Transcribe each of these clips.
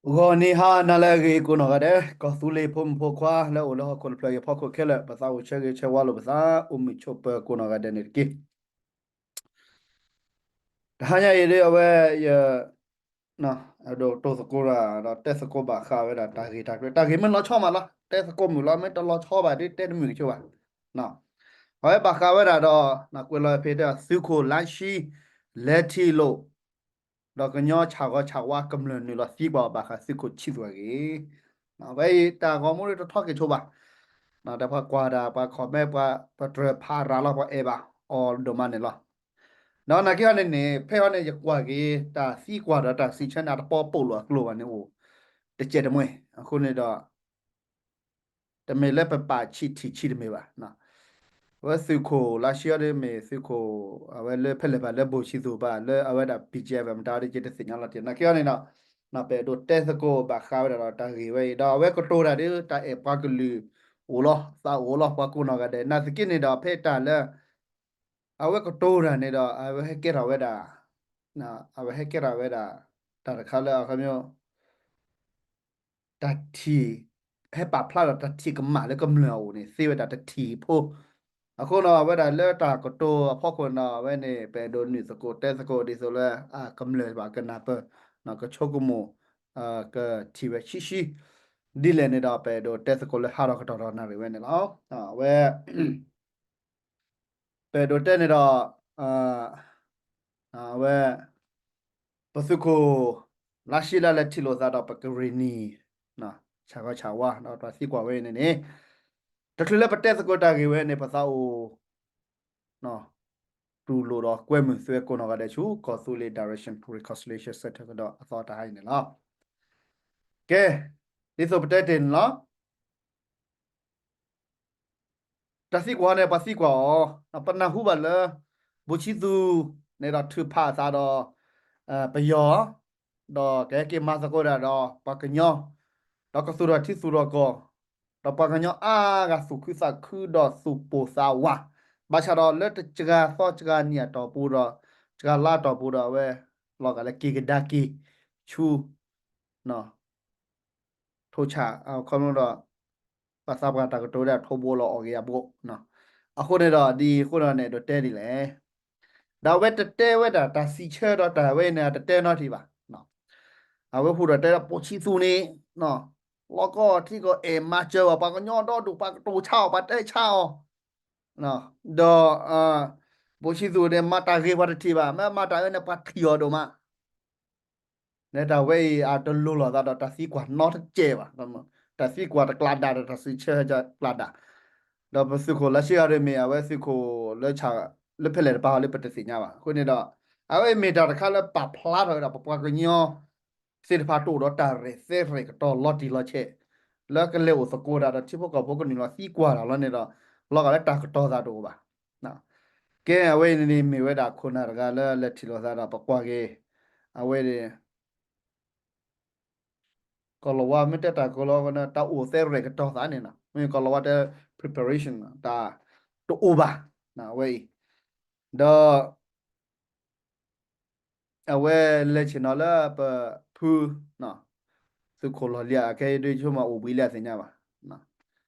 ဂီၤနံၤဟါနၤလၢအဂ့ၤကိးနီၢ်ဂၤဒဲး, ကီၢ်သူလ့ၤဖိမုၣ်ဖိခွါလၢအိၣ်လၢဟီၣ်ခိၣ်တဖျၢၣ်အံၤအဖီခိၣ်ခဲလၢာ်, ပသးအိၣ်ဆၢဂ့ၤဆၢဝါလိာ်ပသး အိၣ်မုာ်ဆိးပၢၤကိးနီၢ်ဂၤဒဲးန့ၣ်တက့ၢ်. တဟါညါအံၤဒ်အဝဲ ယ အဲၣ်ဒိးတိၢ်သကိးတၢ်ဒီးတဲသကိးဘၣ်ဃးဝဲဒၣ်တၢ်ဂ့ၢ်တၢ်ကျိၤ, တၢ်ဂ့ၢ်မ့ၢ်လီၤဆီမးလီၤ တဲသကိးမုာ်လီၤ, မ့ၢ်တလီၤဆီဘၣ်ဒီးတဲတမုာ်ကဆိဘၣ်. အဝဲဘၣ်ဃးဝဲဒၣ်ဒီး ကွဲးလီၤဖဲတဲ သုးခိၣ်လါရှံ လဲၤထံၣ်လိာ် ဒီးကညီဆၣ်ဂီၤဆၣ်ဝါကမျၢၢ်နုာ်လီၤသံကွၢ်အီၤဘၣ်ဃးသုးခိၣ်ဆံသူးအဂ့ၢ်, အဝဲအံၤတၢ်ဂီၤမူဒ်တထီက့ၤဆိဘၣ်. ဒီးပှၤကွၢ်တၢ် ပှၤ comment ပှၤ ပတြၢၤဖးရၤလီၤ ပှၤအဲၣ်ဘၣ်အီၤဒိၣ်မးန့ၣ်လီၤ. ဒီးနာ်က့ဟီန့ၣ်န့ၣ် ဖဲဟီန့ၣ် ယကွၢ်က့ၤတၢ်သံကွၢ်ဒီးတၢ်စံးဆၢန့ၣ် အတပီပိာ်လိာ်အကျိၤဘၣ်န့ၣ်အိၣ် တကဲးတမှဲၤ, အဃိန့ၣ်ဒီး တမ့ၢ်လၢပပာ်ဆံးထံၣ်ဆံးတမ့ၢ်ဘၣ်. အဝဲသုးခိၣ်လါရှံအံၤဒ်မ့ၢ်သုးခိၣ် အဝဲလၢဖဲလဲၣ်ဘၣ်လၢဘိၣ်ဆံသူးဘၣ် လၢအဝဲဒၣ် ဘီကၠဲၣ် မတၤဒ်က့တသ့ၣ်ညါလီၤတံၢ် နာ်က့ဟီန့ၣ်ဒီး ပအဲၣ်ဒိးတဲသကိးဘၣ်ဃးဝဲဒၣ်ဒီးတၢ်ဂ့ၢ်ဝဲအံၤ ဒီးအဝဲကတိၤတၢ်ဒ်တၢ်အဲၣ်ပှၤကလုာ်အိၣ်လီၤ သးအိၣ်လီၤ ပှၤကိးနီၢ်ဂၤဒဲး နာ်သက့န့ၣ်ဒီး ဖဲတၢ်လၢ အဝဲကတိၤတၢ်န့ၣ်ဒီး အဝဲဟဲကဲထီၣ်ဝဲဒၣ် အဝဲဟဲကဲထီၣ်ဝဲဒၣ် တၢ်တခါလၢအခီပညီ တၢ်ထံၣ် ဟဲပာ်ဖျါဒီးတၢ်ထံၣ်ကမၣ်လၢကမျၢၢ်အအိၣ်န့ၣ် သ့ဝဲဒၣ်တထံၣ်ဖိ, အဃိန့ၣ် အဝဲဒၣ်လၢတၢ်ကတိၤအဖီခိၣ်န့ၣ် အဝဲန့ၣ် ပအဲၣ်ဒိးနုာ်သကိးတဲသကိးဒ်သိးလၢ ကမျၢၢ်ဘၣ်ကနၢ်ပၢၢ် ကဆိကမိၣ် ကထံၣ်ဝဲဆံးဆံး ဒ်လဲၣ်န့ၣ်ဒီး ပအဲၣ်ဒိးတဲသကိးလၢဟးထီၣ်ကတီၢ်ထီၣ်နၣ်ရံၣ်ဝဲန့ၣ်လီၤ. အဝဲ ပအဲၣ်ဒိးတဲန့ၣ်ဒီး အဝဲ ပသုးခိၣ်လါရှံလၢလဲၤထံၣ်လိာ်သးဒီးပကရ့ၣ်နံၣ် ဆၣ်ဂီၤဆၣ်ဝါ ဒီးတၢ်သံကွၢ်ဝဲအံၤန့ၣ်န့ၣ် တချုးလၢပတဲသကိးတၢ်ဂ့ၢ်ဝဲန့ၣ် ပသးအိၣ် တူၢ်လိာ်ဒီးကွဲမုာ်သုဝဲကိးနီၢ်ဂၤဒဲးဆူ ကီၢ်သူလ့ၤ Direction Reconciliation Center ကဒီးအသီတဟါအံၤန့ၣ်လီၤ. ကဲ ဒ်သိးပတဲတ့ၢ်န့ၣ်လီၤ. တၢ်သံကွၢ်န့ၣ် ပှၤသံကွၢ်အီၤ ပနၢ်ဟူဘၣ်လၢ ဘိၣ်ဆံသူးန့ၣ်ဒီးထုးဖးအသးဒီး ပယီၤ ဒီးကဟဲက့ၤမၤသကိးတၢ်ဒီးပှၤကညီ ဒီးကသူၣ်ထီၣ်ထံသူၣ်ထီၣ်ကီၢ် ဒီးပှၤကညီအါဂၤသူၣ်ခုသးခုဒီးသူၣ်ပိၢ်သးဝး ဘၣ်ဆၣ်ဒီးလၢတစှၤသီစှၤနံၣ်အတီၢ်ပူၤဒီး စှၤလါအတီၢ်ပူၤဒီးအဝဲ လီၤဂာ်လၢက့ၤကဒါက့ၤ ဆူ ထိၣ်ဆၣ် ခီဖျိဒီး ပှၤသးပှၢ်တၢ်ကတိၤဒၣ်ထိးဘိလီၤအီၣ်က့ၤအဘိ အဃိန့ၣ်ဒီး ဒ်အဃိဒီးန့ၣ် အဲၣ်ဒိးတဲဒ်လဲၣ်. ဒီးအဝဲတတဲဝဲဒၣ်တၢ်စံးဆၢဒီးတၢ်ဝဲန့ၣ် တတဲနီတထံၣ်ဘၣ်. အဝဲဟူဒီးတဲဒၣ်ဘိၣ်ဆံသူးန့ၣ် လီၢ်ကီၢ်ထံကီၢ်အဲၣ်မၤစၢၤဘၣ် ပှၤကညီဒီဒူၣ် ပှၤကတိၤဆါအီၤ ပှၤတဲဆါအီၤ ဒီး ဘိၣ်ဆံသူးန့ၣ် မၤတၢ်ဂ့ၤပှၤတထံၣ်ဘၣ် မ့ၢ်မၤတၢ်အၢန့ၣ် ပှၤထံၣ်အီၤဒိၣ်မး လၢတၢ်ဝဲအံၤအတလိၤလိာ်သးဒီးတၢ်သံကွၢ်နီတကဲဘၣ်. တၢ်သံကွၢ်တကျးဒၣ်ဒီးတၢ်စံးဆၢတကျးဒၣ်. ဒီးပသုးခိၣ်လါရှံဂၤဒ်မ့ၢ် အဝဲသုးခိၣ်လၢ လၢဖဲလဲၣ်တပၤလၢပတသ့ၣ်ညါဘၣ်. အဃိန့ၣ်ဒီး အဝဲမ့ၢ်တၢ်တခါလၢပာ်ဖျါထီၣ်ဝဲဒၣ်ပပှၤကညီ သ့ၣ်တဖၣ်တအိၣ်ဒီးတၢ်ရဲၣ်သဲရဲၣ်ကတီၤလီၤတံၢ်လီၤဆဲး လၢကလဲၤအိၣ်သကိးတၢ်ဒီးထံဖိကီၢ်ဖိကနုာ်လီၤသံကွၢ်တၢ်လီၤန့ၣ်ဒီး လီၤဂာ်လၢတၢ်ကတီၤသးတအိၣ်ဘၣ်. ကဲ အဝဲအံၤန့ၣ်မ့ၢ်ဝဲဒၣ်ခိၣ်နၢ်တဂၤလၢလဲၤထံၣ်လိာ်သးဒီးပကွၢ်က့ၤ အဝဲ ကီၢ်လီၤဝါ မ့ၢ်တဲတၢ်ကီၢ်လီၤဝါန့ၣ် တၢ်အိၣ်သဲရဲၣ်ကတီၤသးန့ၣ်လီၤ. မ့ၢ်ကီၢ်လီၤဝါတဲ preparation တၢ်တအိၣ်ဘၣ် အဝဲအံၤ ဒီး အဝဲလဲၤဆ့ၣ်နီၤလၢပဖု သုးခိၣ်လီၢ်လံၤ အခဲအံၤဒ်ဆိကမိၣ်အိၣ်ဘှံးလံအသ့ၣ်ညါဘၣ်. ဒီး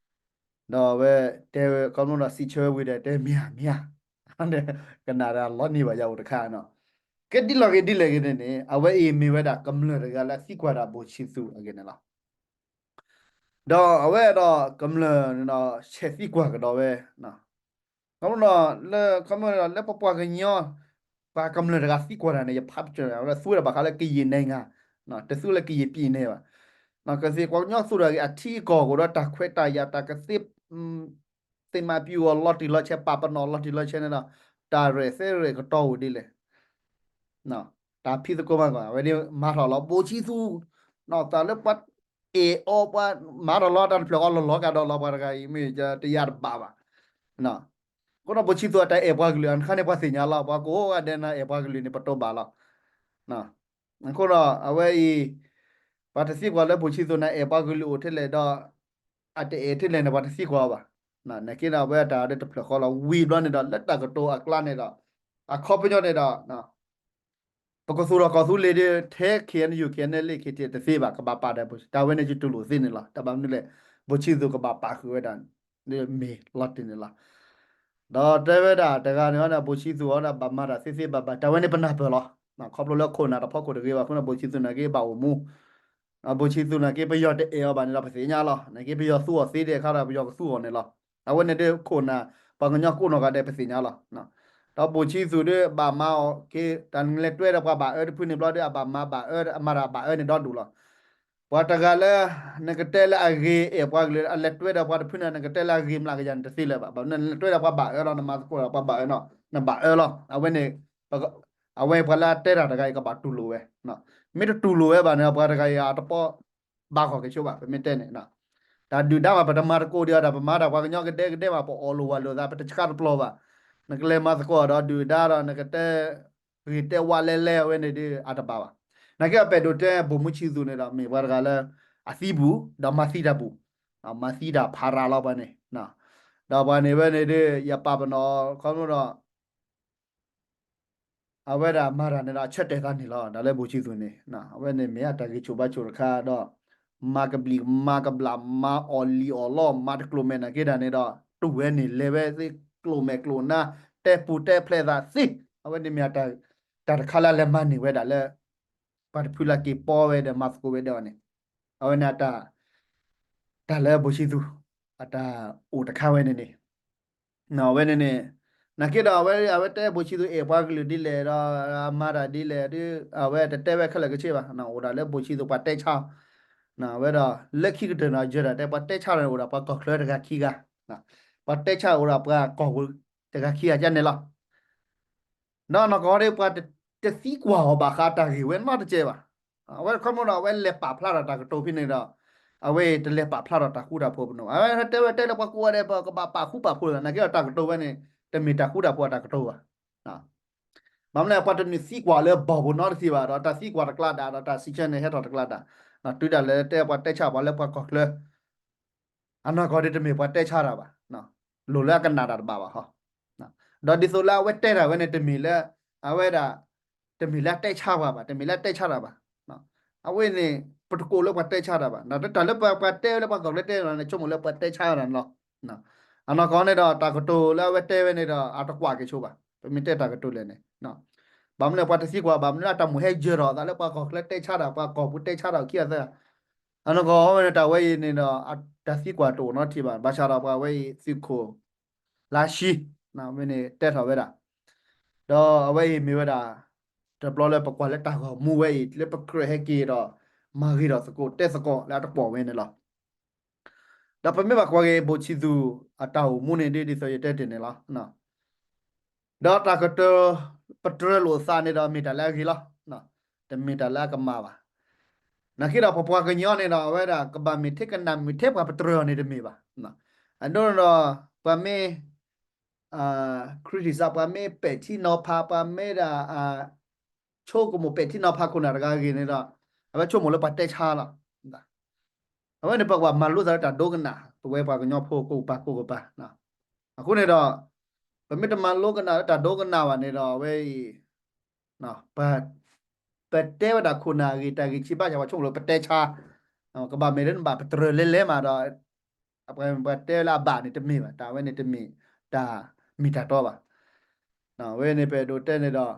အဝဲတဲဝဲ ခီဖျိဒီးစံးဆၢဝဲဝံၤဒီးတဲမ့ၢ်ဧါ မ့ၢ်ဧါ ကနၣ်ဒီးလီၤန့ၢ်ဘၣ်ယၤအိၣ်တခါနီၤ. ကဲဒ်လဲၣ်ဂ့ၤဒ်လဲၣ်ဂ့ၤန့ၣ်န့ၣ် အဝဲအံၤမ့ၢ်ဝဲဒၣ်ကမျၢၢ်တဂၤလၢသံကွၢ်ဒၣ်ဘိၣ်ဆံသူးအဂ့ၢ်န့ၣ်လီၤ. ဒီးအဝဲဒီးကမျၢၢ်န့ၣ်ဒီး ဆဲးသံကွၢ်ကဒီးဝဲ ခီဖျိဒီးလၢ ခီဖျိဒီးလၢပပှၤကညီ ပှၤကမျၢၢ်တဂၤသံကွၢ်တၢ်န့ၣ် ယဖးပစၢၤ အဝဲသူဝဲဒၣ်ဘၣ်ဃးလၢကယံာ်နဲၣ်ဂၤ တသူလၢကယံာ်ပံၤန့ၣ်ဘၣ်. ကသ့ၣ်ပှၤကညီသူၣ်တၢ်ဂ့ၤ အထံအကီၢ်ကအိၣ်ဒီးတၢ်ခွဲးတၢ်ယာ် တၢ်ကသ့ သ့ၣ်မၤပျူၤအီၤလီၤတံၢ်လီၤဆဲး ပာ်ပနီၣ်လီၤတံၢ်လီၤဆဲးန့ၣ်ဒီး တၢ်ရဲၣ်သဲရဲၣ်ကတီၤအိၣ်ဒ်လဲၣ် တၢ်ဖံးသကိးမၤသကိး အဝဲဒ်မၤထီၣ်လီၤ ဘိၣ်ဆံသူး တၢ်လၢပှၤအဲၣ်အီၤ ပှၤမၤထီၣ်လီၤ တၢ်တဖျၢၣ်ဃီလီၤလီၤကဒီးလီၤ ပှၤတဂၤအံၤ မ့ၢ်တယါတဘၣ်ဘၣ်. အဃိဒီးဘိၣ်ဆံသူးအတၢ်အဲၣ်ပှၤကလုာ် အခါန့ၣ်ပှၤသ့ၣ်ညါလီၤ ပှၤကိးဂၤဒဲးနၤအဲၣ်ပှၤကလုာ်န့ၣ် ပတိၢ်ဘၣ်လီၤ. အဃိဒီးအဝဲအံၤ ပှၤတသံကွၢ်လၢဘိၣ်ဆံသူးန့ၣ် အဲၣ်ပှၤကလုာ်အိၣ်ထဲလဲၣ်ဒီး အတအဲၣ်ထဲလဲၣ်န့ၣ် ပှၤတသံကွၢ်ဘၣ်. နာ်က့ဒီး အဝဲတၢ်ဒ်တဖျၢၣ်ဃီလီၤ ဝံၤဘျီန့ၣ်ဒီး လၢတၢ်ကတိၤအကျါန့ၣ်ဒီး အခီပညီန့ၣ်ဒီး ပကသူၣ်ထီၣ်ကီၢ်သူလ့ၤဒီး ထဲ K N U K N L A K T တသ့ဘၣ်, ကဘၣ်ပာ်ဒီး တၢ်ဝဲန့ၣ်ယတူၢ်လိာ်သ့န့ၣ်လီၤ. တၢ်ဘၣ်မနုၤလဲၣ်, ဘိၣ်ဆံသူးကဘၣ်ပာ်ဃုာ်ဝဲဒၣ် မ့ၢ်လီၤတံၢ်န့ၣ်လီၤ. ဒီးတဲဝဲဒၣ်တဂၤန့ၣ်ဒီး ဘိၣ်ဆံသူးအီၤဒီး ဘၣ်မၤတၢ်သ့သ့ဘၣ်ဘၣ်, တၢ်ဝဲန့ၣ်ပနၢ်ပၢၢ်လီၤ. ခီဖျိလၢခိၣ်နၢ်တဖီခိၣ်တဂ့ၤဘၣ်အဃိန့ၣ် ဘိၣ်ဆံသူးနာ်က့ဘၣ်အိၣ်မူ, ဘိၣ်ဆံသူးနာ်က့ ပယီၤတအဲၣ်အီၤဘၣ်န့ၣ်ဒီး ပသ့ၣ်ညါလီၤ. နာ်က့ပယီၤသူအီၤသ့ဒဲးအခါဒီး ပယီၤကသူအီၤန့ၣ်လီၤ. အဝဲန့ၣ်ဒ်ခိၣ်နၢ် ပှၤကညီကိးနီၢ်ဂၤဒဲး ပသ့ၣ်ညါလီၤ. ဒီးဘိၣ်ဆံသူးဒီး ဘၣ်မၤအီၤက့ၤ တၢ်နလဲၤတွဲဒီးပှၤဘၣ်အၢတဖုန့ၣ်ဘျီဒီး အဘၣ်မၤဘၣ်အၢ အမၤတၢ်ဘၣ်အၢန့ၣ်ဒီဒူၣ်လီၤ. ပှၤတဂၤလၢ နကတဲလၢအဂ့ၤအဲၣ်ပှၤကလုာ် အလဲၤတွဲဒီးပှၤတဖုန့ၣ် နကတဲလၢအဂ့ၤမျးကယၤန့ၣ်တသ့လၢၤဘၣ်. ဘၣ်မနုၤလဲၣ် နလဲၤတွဲဒီးပှၤဘၣ်အၢလီၤ, နမၤသကိးဒီးပှၤဘၣ်အၢန့ၣ် နဘၣ်အၢလီၤ. အဝဲန့ၣ် အဝဲပှၤလၢအတဲတၢ်တဂၤအံၤ ကဘၣ်တူၢ်လိာ်ဝဲ, မ့ၢ်တတူၢ်လိာ်ဝဲဘၣ်န့ၣ် ပှၤတဂၤအံၤအတပီ ဘၣ်ဂီၢ်က့ၤဆိဘၣ် ပမ့ၢ်တဲန့ၣ်, တၢ်ဒုၣ်ဒါမး ပတမၤသကိးဒံးအီၤဒီး ပမၤတၢ်ပှၤကညီကဒဲကဒဲမး ပအီၣ်လိာ်ဝးလိာ်သး ပတဆှးတပျီၤဘၣ်. နကလဲၤမၤသကိးဒီးဒုၣ်ဒါဒီး နကတဲဂ့ၤတဲဝါလဲလဲအဝဲန့ၣ်ဒီး အတဘၣ်ဘၣ်. နာ်က့အပဲၣ်ဒိးတဲ ဘိၣ်မူဆံသူးန့ၣ်ဒီး မ့ၢ်ပှၤတဂၤလၢ အသံဘူး ဒီးမၤသံတၢ်ဘူး, မၤသံတၢ်ဖးရၤလီၤပှၤန့ၣ်, ဒီးပှၤန့ၣ်ဝဲန့ၣ်ဒီး ယပာ်ပနီၣ်ခီဖျိဒီး အဝဲဒၣ်မၤတၢ်န့ၣ်ဒီး အဆၢတဲာ်သးန့ၣ်လီၤ. တၢ်လၢဘိၣ်ဆံသူးန့ၣ် အဝဲန့ၣ်မ့ၢ်အတၢ်ဂံၢ်ဆူၣ်ဘါဆူၣ်တခါဒီး မၤကဘျံးမၤကဘျၣ် မၤအီၣ်လံာ်အီၣ်လီ မၤတကျိာ်မဲာ်နာ်က့ဒၣ်န့ၣ်ဒီး တူၢ်ဝဲန့ၣ် လဲၤဝဲသ့ၣ်ကျိာ်မဲာ်ကျိာ်နါ တဲပူၤတဲဖျဲးသးသ့. အဝဲန့ၣ်မ့ၢ် တၢ်တခါလၢအလဲၤမၤန့ၢ်ဝဲဒၣ်လၢ ပှၤတဖုလၢက့ၤပီဝဲဒီးမၤသကိးဝဲဒီးအီၤန့ၣ်, အဝဲန့ၣ် တၢ်လၢဘိၣ်ဆံသူး အတၢ်အိၣ်တခါဝဲန့ၣ်န့ၣ် အဝဲန့ၣ်န့ၣ် နာ်က့ဒီး အဝဲ အဝဲတဲဘိၣ်ဆံသူးအဲၣ်ပှၤကလုာ်ဒ်လဲၣ်ဒီး မၤတၢ်ဒ်လဲၣ်ဒီး အဝဲတတဲဝဲခဲလၢာ်ကဆ့ဘၣ်, အိၣ်ဒၣ်လၢဘိၣ်ဆံသူးပှၤတဲဆါ, အဝဲဒီး လၢခံကတၢၢ်န့ၣ် ယဲဒၣ်တဲပှၤတဲဆါန့ၣ် အိၣ်ဒၣ်ပှၤကီၢ်ချၢတဂၤခံဂၤ, ပှၤတဲဆါအိၣ်ဒၣ်ပှၤကီၢ်ပူၤတဂၤခံဂၤကန့ၣ်လီၤ. ဒီးနီၢ်ကီၢ်ဒီး ပှၤတသံကွၢ်အီၤဘၣ်ဃးတၢ်ဂ့ၢ်ဝဲနီတစဲးဘၣ်. အဝဲခီဖျိဒီး အဝဲလဲၤပာ်ဖျါထီၣ်တၢ်ကတိၤဖဲန့ၣ်ဒီး အဝဲတလဲၤပာ်ဖျါထီၣ်တၢ်ဃူတၢ်ဖိးပနီၣ်, အဝဲတဲဝဲတဲလၢပှၤကိးဂၤဒဲး ပကဘၣ်ပာ်ဃူပာ်ဖိးလီၤ, နာ်က့ဒီးတၢ်ကတိၤဝဲန့ၣ် တမ့ၢ်တၢ်ဃူတၢ်ဖိးအတၢ်ကတိၤဘၣ်. ဘၣ်မနုၤလဲၣ် ပှၤတနုာ်သံကွၢ်လၢဘီၣ်ဖိနီတထံၣ်ဘၣ်ဒီး တၢ်သံကွၢ်တကျါဒၣ်ဒီး တၢ်စံးဆၢန့ၣ်ဟဲထီၣ်တကျါဒၣ်, တုၤဒၣ်လဲာ်တဲပှၤတဲဆါပှၤလၢပှၤကီၢ်ချၢ အနီၢ်ကီၢ်ဒီးတမ့ၢ်ပှၤတဲဆါတၢ်ဘၣ်, လိၣ်လၢအကနၣ်တၢ်တဘၣ်ဘၣ်ဟီ, ဒီးဒ်သိးလၢအဝဲတဲတၢ်ဝဲန့ၣ် တမ့ၢ်လၢ အဝဲဒၣ် တမ့ၢ်လၢအတဲဆါပှၤဘၣ်, တမ့ၢ်လၢအတဲဆါတၢ်ဘၣ်. အဝဲန့ၣ် ပတကိးလၢပှၤတဲဆါတၢ်ဘၣ်, တၢ်လၢပှၤတဲဝဲလၢပှၤကီၢ်ချၢတဲန့ၣ် ဆိကမိၣ်လၢပှၤတဲဆါတၢ်န့ၣ်လီၤ. အနီၢ်ကီၢ်န့ၣ်ဒီး တၢ်ကတိၤလၢအဝဲတဲဝဲန့ၣ်ဒီး အတကွၢ်က့ၤဆိဘၣ်, ပမ့ၢ်တဲတၢ်ကတိၤလဲၣ်န့ၣ် ဘၣ်မနုၤလဲၣ် ပှၤတသံကွၢ်ဘၣ်မနုၤလၢ တၢ်မိၣ်ဟဲယၢၤထီၣ်အသးလၢပှၤကီၢ်ချၢတဲဆါတၢ် ပှၤကီၢ်ပူၤတဲဆါတၢ်ခံဂၤသၢဂၤ, အနီၢ်ကီၢ်ဝဲန့ၣ် တၢ်ဝဲအံၤန့ၣ်ဒီး တၢ်သံကွၢ်တအိၣ်နီတထံၣ်ဘၣ်, ဘၣ်ဆၣ်ဒီးပှၤဝဲအံၤသုးခိၣ် လါရှံ ဝဲန့ၣ်တဲထီၣ်ဝဲဒၣ်, ဒီးအဝဲအံၤမ့ၢ်ဝဲဒၣ် တဘျီလၢပကွၢ်လၢတၢ်ဂီၤမူဝဲအံၤ လၢပကြၢးဟဲက့ၤဒီး မၤဂ့ၤထီၣ်သကိးတဲသကိးလၢအတကွီၢ်ဝဲန့ၣ်လီၤ. ဒီးပမ့ၢ်ဘၣ်ကွၢ်က့ၤ ဘိၣ်ဆံသူးအတၢ်အိၣ်မူန့ၣ် ဒ်သိးယတဲတ့ၢ်န့ၣ်လီၤ. ဒီးတၢ်ကတၢၢ် ပတြၢၤလိာ်သးန့ၣ်ဒီး မ့ၢ်တၢ်လၢအဂ့ၤလီၤ. တမ့ၢ်တၢ်လၢအကမၣ်ဘၣ်. နာ်က့ဒီးပပှၤကညီန့ၣ်ဒီး အဝဲဒၣ် ကဘၣ်မ့ၢ်ထဲကနၣ်မ့ၢ်ထဲပှၤပတြၢၤအီၤန့ၣ်တမ့ၢ်ဘၣ်. အဒိဒီး ပှၤမ့ၢ် ခရံာ်တစး ပှၤမ့ၢ်ပဲာ်ထံနီၤဖး ပှၤမ့ၢ်ဒၣ် ဆိကမိၣ်ပဲာ်ထံနီၤဖးခိၣ်နၢ်တဂၤအဂ့ၢ်န့ၣ်ဒီး အဝဲဆိကမိၣ်လၢပှၤတဲဆါလီၤ. အဝဲန့ၣ်ပကဘၣ်မၤလိသးလၢတၢ်ဒိကနၣ် ပဝဲပှၤကညီဖိကိးပၤကိးကပၤ. အဃိန့ၣ်ဒီး ပမ့ၢ်တမၤလိကနၣ်လၢတၢ်ဒိကနၣ်ဘၣ်န့ၣ်ဒီး အဝဲအံၤ ပတဲဝဲဒၣ်ခိၣ်နၢ်အဂ့ၢ်တၢ်ဂ့ၢ်ဆံးဘၣ်ဆၣ် ပှၤဆိကမိၣ်လၢပတဲဆါ, ကဘၣ်မ့ၢ်လၢနဘၣ်ပတြၢၤလဲၤလဲၤမးဒီး ပှၤတဲလၢအဘၣ်န့ၣ်တမ့ၢ်ဘၣ်, တၢ်ဝဲန့ၣ်တမ့ၢ်တၢ်မ့ၢ်တၢ်တီဘၣ်. အဝဲန့ၣ်ပအဲၣ်ဒိးတဲန့ၣ်ဒီး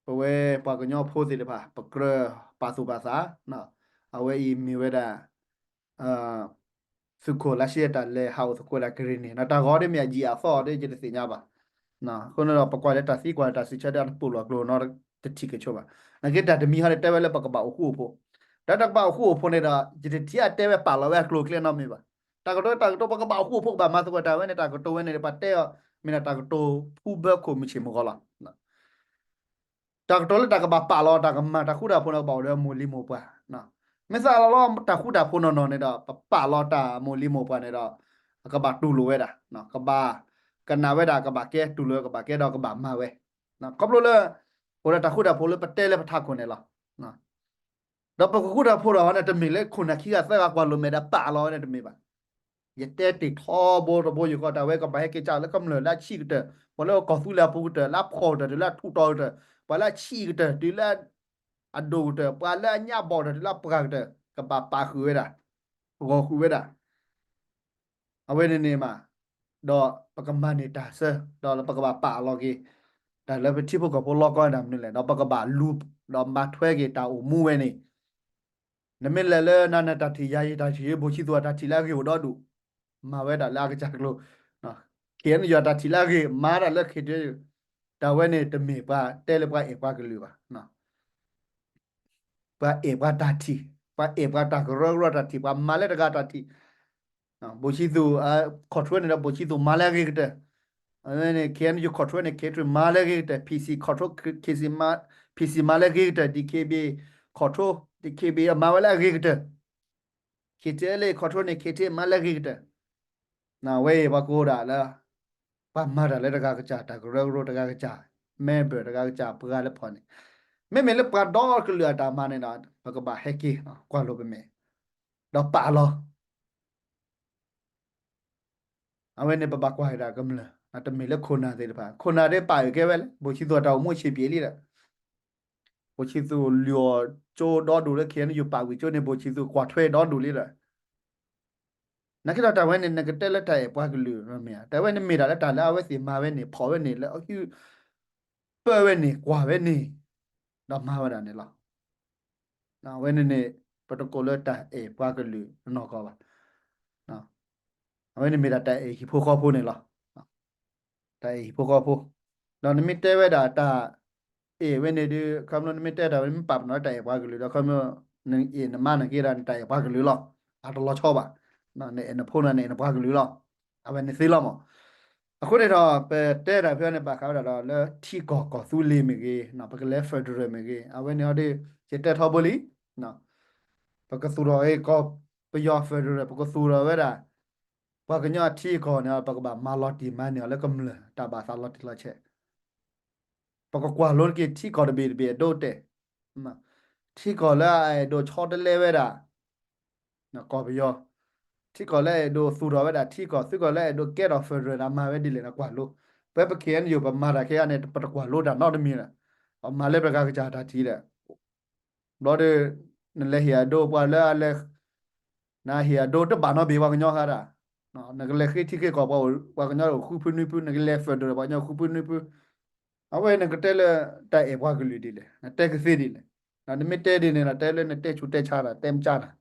ပဝဲပှၤကညီဖိသ့ၣ်တဖၣ် ပကြၢးပာ်သူၣ်ပာ်သး, အဝဲအံၤမ့ၢ်ဝဲဒၣ် သုးခိၣ်လါရှ့အတၢ်လဲၤဟးအိၣ်သကိးဒၣ်ကရ့ၣ်နံၣ် တၢ်ဂီၤဒ်မ့ၢ်အယံာ်အသီ ဒ်ယတသ့ၣ်ညါဘၣ်. အဃိန့ၣ်ဒီး ပကွၢ်လၢတၢ်သံကွၢ်လၢတၢ်စံးဆၢဒ်အတပိာ်လီၤကျိၤနီတထံၣ်က့ၤဆိဘၣ်. နာ်က့တၢ်တမံၤဟီန့ၣ် တဲဝဲလၢပကဘၣ်အိၣ်ဃူအိၣ်ဖိး, တၢ်တကဘၣ်အိၣ်ဃူအိၣ်ဖိးန့ၣ်ဒီး ယတထံၣ်အတဲဝဲပာ်လီၤဝဲအကျိၤအကျဲနီတမံၤဘၣ်. တၢ်ကတိၤတၢ်ကတိၤ ပကဘၣ်အိၣ်ဃူအိၣ်ဖိး ကဘၣ်မၤသကိးတၢ်ဝဲန့ၣ် တၢ်ကတိၤဝဲန့ၣ် ပှၤတဲအီၤ မ့ၢ်ဒၣ်တၢ်ကတိၤဖူဘၢခိၣ်မုၢ်ဆ့ၣ်မုၢ်ဂီၤလီၤ. တၢ်ကတိၤလၢတၢ်ကဘၣ်ပာ်လီၤတၢ်ကမၤတၢ်ဃူတၢ်ဖိးန့ၣ် ကဘၣ်အိၣ်ဒီးမိၢ်လံၤမိၢ်ပှၢ်, မ့ၢ်သးလီၤလီၤတၢ်ဃူတၢ်ဖိးနီၢ်နီၢ်န့ၣ်ဒီး ပပာ်လီၤတၢ်မိၢ်လံၤမိၢ်ပှၢ်န့ၣ်ဒီး ကဘၣ်တူၢ်လိာ်ဝဲဒၣ်, ကဘၣ်ကနၣ်ဝဲဒၣ် ကဘၣ်ကဲ တူၢ်လိာ်ဝဲကဘၣ်ကဲဒီးကဘၣ်မၤဝဲ, ခီဖျိလၢ အိၣ်ဒီးတၢ်ဃူတၢ်ဖိးလၢပတဲလၢပထးခိၣ်န့ၣ်လီၤ. ဒီးပကဃူတၢ်ဖိးဒီးန့ၣ် တမ့ၢ်လၢခိၣ်နၢ်ခံဂၤသၢဂၤကွၢ်လိာ်မဲာ်ဒီးပာ်လီၤဝဲန့ၣ်တမ့ၢ်ဘၣ်. ယတဲတ့ၢ်ထီဘိတဘိယူၢ်ဃီ တၢ်ဝဲကဘၣ်ဟဲက့ၤကၢ်လၢကမျၢၢ်လၢအဆံးကတၢၢ်, ပှၤလၢကီၢ်သူလ့ၤအပူၤကတၢၢ်, လၢအဖှီၣ်ကတၢၢ် တုၤလၢအထူးတီၤကတၢၢ်, ပှၤလၢအဆံးကတၢၢ်တုၤလၢအဒိၣ်ကတၢၢ်, ပှၤလၢအညၣ်ဘီၣ်ကတၢၢ်တုၤလၢအပှၢ်ကတၢၢ်, ကဘၣ်ပာ်ဃုာ်ဝဲဒၣ်, ဂီၤဃုာ်ဝဲဒၣ် အဝဲန့ၣ်န့ၣ်မး, ဒီးပကမၤန့ၢ်တၢ်ဆၢ, ဒီးပကဘၣ်ပာ်အလီၤက့ၤ တၢ်လၢပထံဖိကီၢ်ဖိလီၢ်ကီၢ်ဒၣ်မနုၤလဲၣ်, ဒီးပကဘၣ်လူၤ, ဒီးမၤထွဲက့ၤတၢ်အိၣ်မူဝဲန့ၣ်, နမ့ၢ်လဲၤလၢနၤနတၢ်ထံၣ်ယၤယတၢ်ထံၣ် ဘိၣ်ဆံသူၣ်အတၢ်ထံၣ်လၢအဂ့ၢ်အိၣ်ဒီဒူၣ်, မၤဝဲဒၣ်လၢအကစၢ်ကျိၤ, ခ့ၣ်အဲၣ်ယူၣ်အတၢ်ထံၣ်လၢအဂ့ၢ် မၤဒၣ်လၢခ့ၣ်ထံး, တၢ်ဝဲန့ၣ်တမ့ၢ်ပှၤတဲလၢပှၤအဲၣ်ပှၤကလုာ်ဘၣ်. ပှၤအဲၣ်ပှၤတၢ်ထံၣ်, ပှၤအဲၣ်ပှၤတၢ်ကရၢကရိတၢ်ထံၣ်, ပှၤမၤလၢတဂၤတၢ်ထံၣ်, ဘိၣ်ဆံသူၣ် control န့ၣ်ဒီး ဘိၣ်ဆံသူၣ်မၤလၢအဂ့ၤကတၢၢ်, အဝဲန့ၣ် ခ့ၣ်အဲၣ်ယူၣ် control န့ၣ် ခ့ၣ်ထံး မၤလၢအဂ့ၤကတၢၢ်, PC control, PC မၤလၢအဂ့ၤကတၢၢ်, DKBA control, DKBA မၤဝဲလၢအဂ့ၤကတၢၢ်, KTLA control န့ၣ် ခ့ၣ်ထံး မၤလၢအဂ့ၤကတၢၢ်, အဝဲအံၤပှၤကိးဒၣ်လၢ ပှၤမၤတၢ်လၢတဂၤကစၢ် တၢ်ကရၢကရိတဂၤကစၢ်, member တဂၤကစၢ် ပှၤလၢဖီၣ်န့ၣ်, မ့မ့ၢ်လၢပှၤဒီကလုာ်အတၢ်မၤန့ၣ်ဒီး ပကဘၣ်ဟဲက့ၤ ကွၢ်လိပမဲာ်, ဒီးပာ်လီၤ အဝဲန့ၣ်ပဘၣ်ကွၢ်က့ၤဒၣ်ကမျၢၢ်, တမ့ၢ်လၢခိၣ်နၢ်သ့ၣ်တဖၣ်, ခိၣ်နၢ်ဒ်ပာ်အုၣ်ကဲဝဲလဲၣ်, ဘိၣ်ဆံသူၣ်အတၢ်အိၣ်မူဆံးပံးလံဒီး, ဘိၣ်ဆံသူၣ်လုၢ်အီၣ်ကၠိဒီဒူၣ်လၢ ခ့ၣ်အဲၣ်ယူၣ် ပာ်ဝံၤကၠိန့ၣ် ဘိၣ်ဆံသူၣ်ကွၢ်ထွဲဒီဒူၣ်လံဒီး, နာ်က့ဒီးတၢ်ဝဲန့ၣ် နကတဲလၢတၢ်အဲၣ်ပှၤကလုာ်မ့ၢ်ဧါ, တၢ်ဝဲန့ၣ်မ့ၢ်တၢ်လၢတၢ်လၢအဝဲသ့ၣ်မၤဝဲန့ၣ် ဖီၣ်ဝဲန့ၣ် လၢအဟု ပၢၢ်ဝဲန့ၣ် ကွၢ်ဝဲန့ၣ် ဒီးမၤဝဲဒၣ်န့ၣ်လီၤ. အဝဲန့ၣ်န့ၣ် ပတကိးလၢတၢ်အဲၣ်ပှၤကလုာ်နီၢ်ကီၢ်ဘၣ်. အဝဲန့ၣ်မ့ၢ်ဒၣ်တၢ်အဲၣ်ဟံၣ်ဖိဃီဖိန့ၣ်လီၤ. တၢ်အဲၣ်ဟံၣ်ဖိဃီဖိ, ဒီးနမ့ၢ်တဲဝဲဒၣ်တၢ်အဲၣ်ဝဲန့ၣ်ဒီး ခီဖျိနမ့ၢ်တဲတၢ်ဝဲ နမ့ၢ်ပာ်ပနီၣ်လၢတၢ်အဲၣ်ပှၤကလုာ်ဒီး ခီဖျိ နအဲၣ်နမါနာ်က့ဒီး နတၢ်အဲၣ်ပှၤကလုာ်လီၤ. အတလီၤဆီဘၣ်. နအဲၣ်နဖိန့ၣ် နအဲၣ်နပှၤကလုာ်လီၤ. အဝဲန့ၣ်သ့လီၤမး. အဃိန့ၣ်ဒီး ပတဲတၢ်ဖဲန့ၣ် ဘၣ်ဃးဝဲဒၣ်ဒီးလၢ ထံကီၢ်ကီၢ်သူလ့ၤမ့ၢ်ဂ့ၤ, ပကလဲၤ federal မ့ၢ်ဂ့ၤ, အဝဲန့ၣ်ဟီဒီး ယတဲထီဘိလံ ပကသူၣ်ထီၣ်က့ၤကီၢ်ပယီၤ federal, ပကသူၣ်ထီၣ်ဝဲဒၣ် ပှၤကညီအထံအကီၢ်န့ၣ် ပကဘၣ်မၤလီၤတံၢ်မၤန့ၢ်အီၤလၢကမျၢၢ်တၢ်ဘၣ်သးလီၤတံၢ်လီၤဆဲး, ပကကွၢ်လိက့ၤထံကီၢ်တဘ့ၣ်တဘ့ၣ်အဒိတဲာ်, ထံကီၢ်လၢအအဲၣ်ဒိးဆီတလဲဝဲဒၣ် ကီၢ်ပယီၤ, ထံကီၢ်လၢအဲၣ်ဒိးသူၣ်ထီၣ်ဝဲဒၣ်ထံကီၢ်, ထံကီၢ်လၢအဲၣ်ဒိးကဲထီၣ် federal န့ၣ် မၤဝဲဒ်လဲၣ်န့ၣ် ကွၢ်လိ. ပဝဲပ ခ့ၣ်အဲၣ်ယူၣ် ပမၤတၢ်ခဲအံၤန့ၣ် ပတကွၢ်လိတၢ်နီတမံၤလၢၤ. ပမၤလၢပတဂၤကစၢ်တၢ်ထံၣ်ဒီး ဘျီဒီး နလဲၤဟ့ၣ်အဒိပှၤလၢအလဲၤ, နဟ့ၣ်အဒိတဘၣ်နီတဘ့ၣ်ပှၤကညီဃါဒၣ်, နကလဲၤဃ့ထံဃ့ကီၢ် ပှၤကညီအိၣ်ဃုဖုနွံဖု, နကလဲၤ federal ပှၤကညီအိၣ်ဃုဖုနွံဖု, အဝဲနကတဲလၢတၢ်အဲၣ်ပှၤကလုာ်ဒ်လဲၣ်, နတဲကသ့ဒ်လဲၣ်, နမ့ၢ်တဲဒ်န့ၣ်ဒီး တဲလၢနတဲဆူးတဲဆါတၢ် တဲမကၢ်တၢ်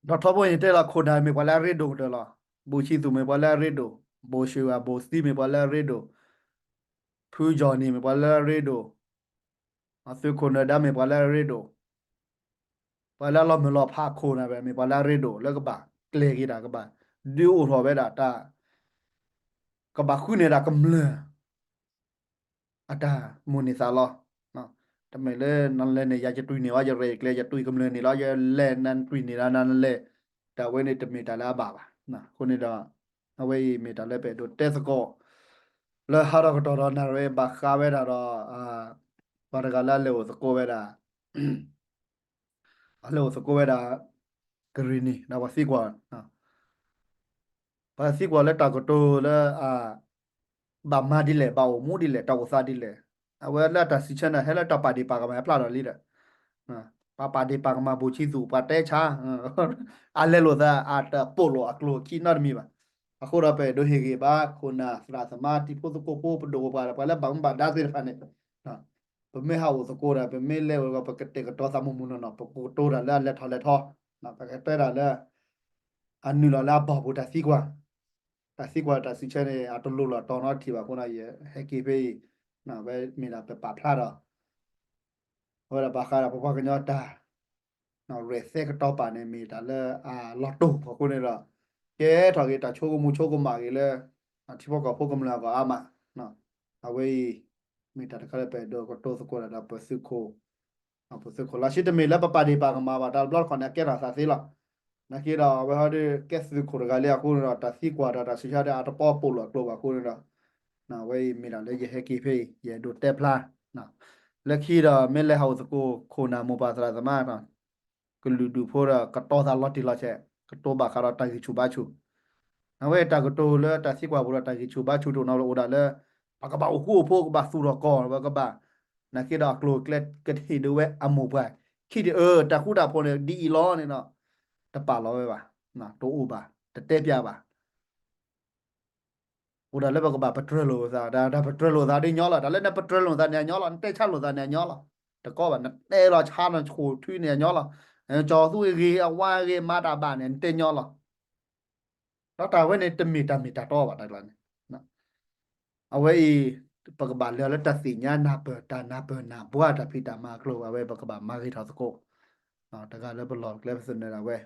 ဒီးထီဘိန့ၣ်တဲလီၤ ခိၣ်နၢ်မ့ၢ်ပှၤလၢအရ့ဒိၣ်ကတၢၢ်လီၤ. ဘိၣ်ဆံသူၣ်မ့ၢ်ပှၤလၢအရ့ဒိၣ်, ဘိၣ်ၡ့ၣ်ဝါ ဘိၣ်သံမ့ၢ်ပှၤလၢအရ့ဒိၣ်, ဖုကၠီၣ်နံၣ် မ့ၢ်ပှၤလၢအရ့ဒိၣ်, သုးခိၣ်နၢၤဒါမ့ၢ်ပှၤလၢအရ့ဒိၣ်, ပှၤလၢအလီၤမုၢ်လီၤဖးခိၣ်နၢ် မ့ၢ်ပှၤလၢအရ့ဒိၣ် လၢကဘၣ်ကျဲၤက့ၤတၢ် ကဘၣ်ဒုးအိၣ်ထီၣ်ဝဲဒၣ်တၢ် ကဘၣ်ဃုန့ၢ်ဒၣ်ကမျၢၢ် အတၢ်မိၣ်န့ၢ်သးလီၤ. တမ့ၢ်လၢနလဲၤန့ၣ် ယၤယတွံၢ်န့ၢ်ဝဲ ယရဲၣ်ကျဲၤ ယတွံၢ်ကမျၢၢ်န့ၣ်လီၤ. ယလဲၤနတွံၢ်န့ၢ်လၢနလဲၤ, တၢ်ဝဲန့ၣ်တမ့ၢ်တၢ်လၢအဘၣ်ဘၣ်. အဃိန့ၣ်ဒီး အဝဲအံၤမ့ၢ်တၢ်လၢပအဲၣ်ဒိးတဲသကိး လၢဟးထီၣ်ကတီၢ်ဒီးနၣ်ရံၣ် ဘၣ်ဃးဝဲဒၣ်ဒီး ပှၤတဂၤလၢအလဲၤအိၣ်သကိးဝဲဒၣ် အလဲၤအိၣ်သကိးဝဲဒၣ် ကရံၣ်နံၣ် ဒီးပှၤသံကွၢ် ပှၤသံကွၢ်လၢတၢ်ကတိၤလၢ ဘၣ်မၤဒ်လဲၣ် ဘၣ်အိၣ်မူဒ်လဲၣ် တၢ်အိၣ်သးဒ်လဲၣ်. အဝဲလၢအတၢ်စံးဆၢန့ၣ် ဟဲလၢတၢ်ပာ်ဒ့ၣ်ပာ်ကမၣ်ဖျါထီၣ်လံဒီး ပှၤပာ်ဒ့ၣ်ပာ်ကမၣ်ဘိၣ်ဆံသူၣ် ပှၤတဲဆါ အလဲလိာ်သး အတပိာ်လိာ်အကျိၤအခံနီတမံၤဘၣ်. အဃိဒီးပအဲၣ်ဒိးဟ့ၣ်ဂံၢ်ဘါ ခိၣ်နၢ်သရၣ်သမါ တံၤဖိသကိးဖိ ပဒိၣ်ပပှၢ် ပှၤလၢဘၣ်မူဘၣ်ဒါသ့ၣ်တဖၣ်န့ၣ် ပမ့ၢ်ဟးအိၣ်သကိးဒီး ပမ့ၢ်လဲၤအိၣ်ဒီး ပကတဲာ်ကတီၤသးမုၢ်မုၢ်နီၢ်နီၢ် ပကတိၤတၢ်လၢအလဲၤထီၣ်လဲၤထီ ပကတဲတၢ်လၢ အနုာ်လီၤလၢအဘီၣ်ပူၤတၢ်သံကွၢ် တၢ်သံကွၢ်တၢ်စံးဆၢန့ၣ် အတလိၤလီၤတီၤနီတထံၣ်ဘၣ်အဃိန့ၣ် ယဟဲက့ၤဖဲအံၤ ဝဲမ့ၢ်ဒၣ်ပပာ်ဖျါဒီး အဝဲဒၣ်ဘၣ်ဃးဒီးပပှၤကညီတၢ် ရဲၣ်သဲကတီၤပာ်န့ၣ် မ့ၢ်တၢ်လၢအလီၤတိၢ်အဃိန့ၣ်ဒီး ကဲထီၣ်က့ၤတၢ်ဆိကမိၣ်ဆိကမးက့ၤလၢ ထံဖိကီၢ်ဖိကမျၢၢ်အဂီၢ်အါမး အဝဲအံၤ မ့ၢ်တၢ်တခါလၢပအဲၣ်ဒိးကတိၤသကိးတၢ်ဒီးပသုးခိၣ် ပသုးခိၣ်လီၤ. စံးတမ့ၢ်လၢပပာ်ဒ့ၣ်ပာ်ကမၣ်ဘၣ် တၢ်တဘျီတခီၣ်န့ၣ် အကဲထီၣ်သးသ့လီၤ. နာ်က့ဒီး အဝဲဟီဒီး ကဲသုးခိၣ်တဂၤလံအဃိန့ၣ်ဒီး တၢ်သံကွၢ်ဒီးတၢ်စံးဆၢဒီး အတပိာ်လိာ်အကျိၤဘၣ်အဃိန့ၣ်ဒီး အဝဲအံၤမ့ၢ်တၢ်လၢယဟဲက့ၤဖဲအံၤ ယအဲၣ်ဒိးတဲဖျါ လၢခံဒီး မ့ၢ်လဲၤဟးအိၣ်သကိး ခိၣ်နၢ်မိၢ်ပၢ်သရၣ်သမါ ကလုာ်ဒူၣ်ဖိဒီး ကတီၤသးလီၤတံၢ်လီၤဆဲး ကတိၤဘၣ်ဃးဒီးတၢ်ဂံၢ်ဆူၣ်ဘါဆူၣ် အဝဲတၢ်ကတိၤလၢတၢ်သံကွၢ်ပူၤဒီး တၢ်ဂံၢ်ဆူၣ်ဘါဆူၣ်တအိၣ်နီတဘျီ အိၣ်ဒၣ်လၢ ပကဘၣ်အိၣ်ဃူအိၣ်ဖိး ကဘၣ်သူၣ်ထီၣ်ကီၢ် ပကဘၣ် နာ်က့ဒီးအကျိၤအကျဲကဟ့ၣ်ဒုးဝဲအမိၢ်ပှၢ်ခံဒုး အၢ တၢ်ဃူတၢ်ဖိးန့ၣ် ဒ်အံၤလီၤန့ၣ်ဒီး တပာ်လီၤဝဲဘၣ်, တအိၣ်ဘၣ်, တတဲပျးဘၣ်. အိၣ်ဒၣ်လၢပကဘၣ်ပတြၢၤလိာ်သး, တၢ်ပတြၢၤလိာ်သးဒ်ညီလီၤ, တၢ်လၢနပတြၢၤလိာ်သးန့ၣ်အညီလီၤ, နတဲဆါလိာ်သးန့ၣ်အညီလီၤ. တကီဘၣ် နတဲလီၤဆါနဆိၣ်ထွံန့ၣ်အညီလီၤ. ကၠီၤသူၣ်ဂ့ၤအဝါဂ့ၤမၤတၢ်ဘၣ်န့ၣ် နတဲညီလီၤ. ဒီးတၢ်ဝဲန့ၣ်တမ့ၢ်တၢ်မ့ၢ်တၢ်တီဘၣ်တၢ်ကျါန့ၣ်. အဝဲအံၤ ပကဘၣ်လဲၤလၢတၢ်သ့ၣ်ညါနၢ်ပၢၢ် တၢ်နၢ်ပၢၢ်နၢ်ဘှါတၢ်ဖံးတၢ်မၤအကျိၤ အဝဲပကဘၣ်မၤဂ့ၤထီၣ်သကိး, တဂၤလၢပလီၢ်ပကျဲပသနၢၣ်ဒၣ်ဝဲ